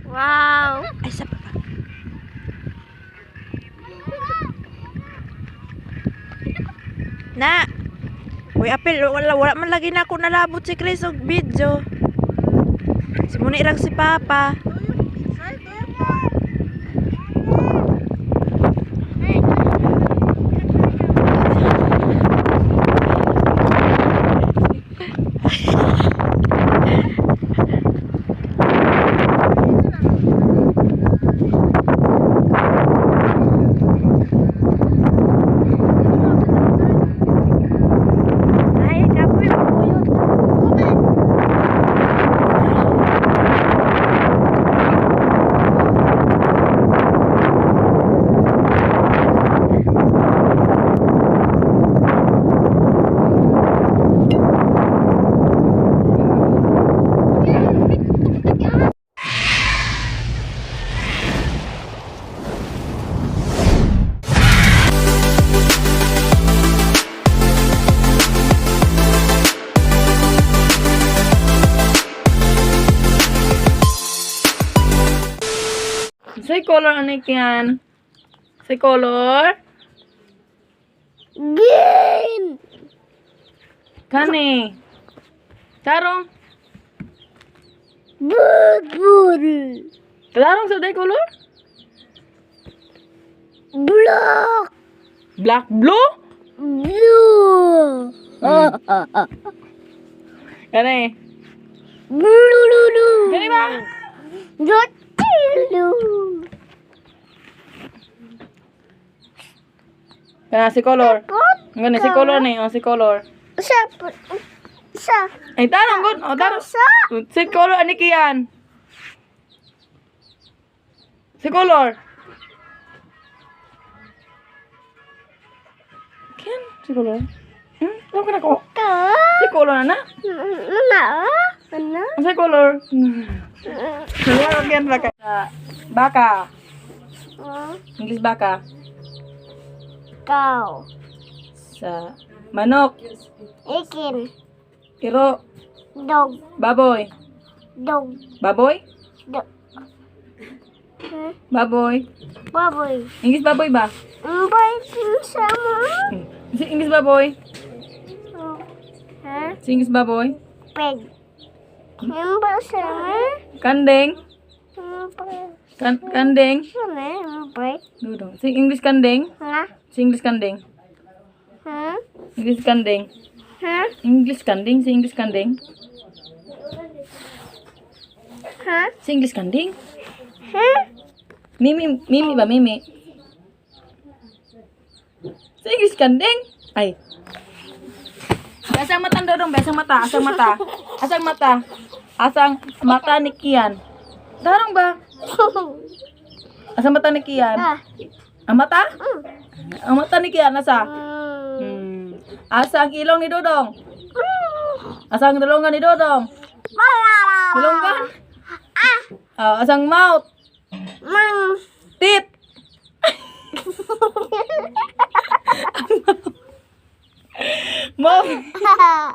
Wow. Ay, sa pa. Na. Uy, apel, wala, wala man lagi na ako nalabot si Chris og video. Si Muni rang si Papa. Ay, kapoy, puyot. Say color ano yan? Say color? Green. Kani. Tarong. Purple. Tarong sa day color? Black. Black blue? Blue. Kani. Blue. Blue. Kani ba? Blue. Kana si color. Ngani si color ni, oh si color. Sa. Sa. Ay tarong good. Oh tarong. Sa. Si color ani kiyan. Si color. Kiyan si color. Ano ka na ko? Ka. Si color na na? Ano? Ano? Ang color? Wala kiyan baka. Baka. English baka. Cow. Sa manok, Ikin. iro, Dog. baboy. Dog. Baboy? Dog. Hmm? Baboy. Baboy. English baboy ba? Boy, sa mo. Si English baboy. Ha? Si English baboy. Pig. Ba sa mo? Kanding. Kanding. Sa mo? Boy. Dudong. Si English kanding. Ha? Si English kanding. Ha? English kanding. Ha? English kanding. Si English kanding. Ha? Si English kanding. Ha? Mimi, mimi ba mimi? Si English kanding. Ay. Asang mata dodong, asang mata, asang mata. Asang mata. Asang mata ni Kian. Tarong ba? Asang mata ni Kian? Ah. Ang mata? Ang mata ni Kian asa? Asa ang ilong ni Dodong? Asa ang dalongan ni Dodong? Dalongan? Ah, asang mouth? Mang. Tit. Mouth.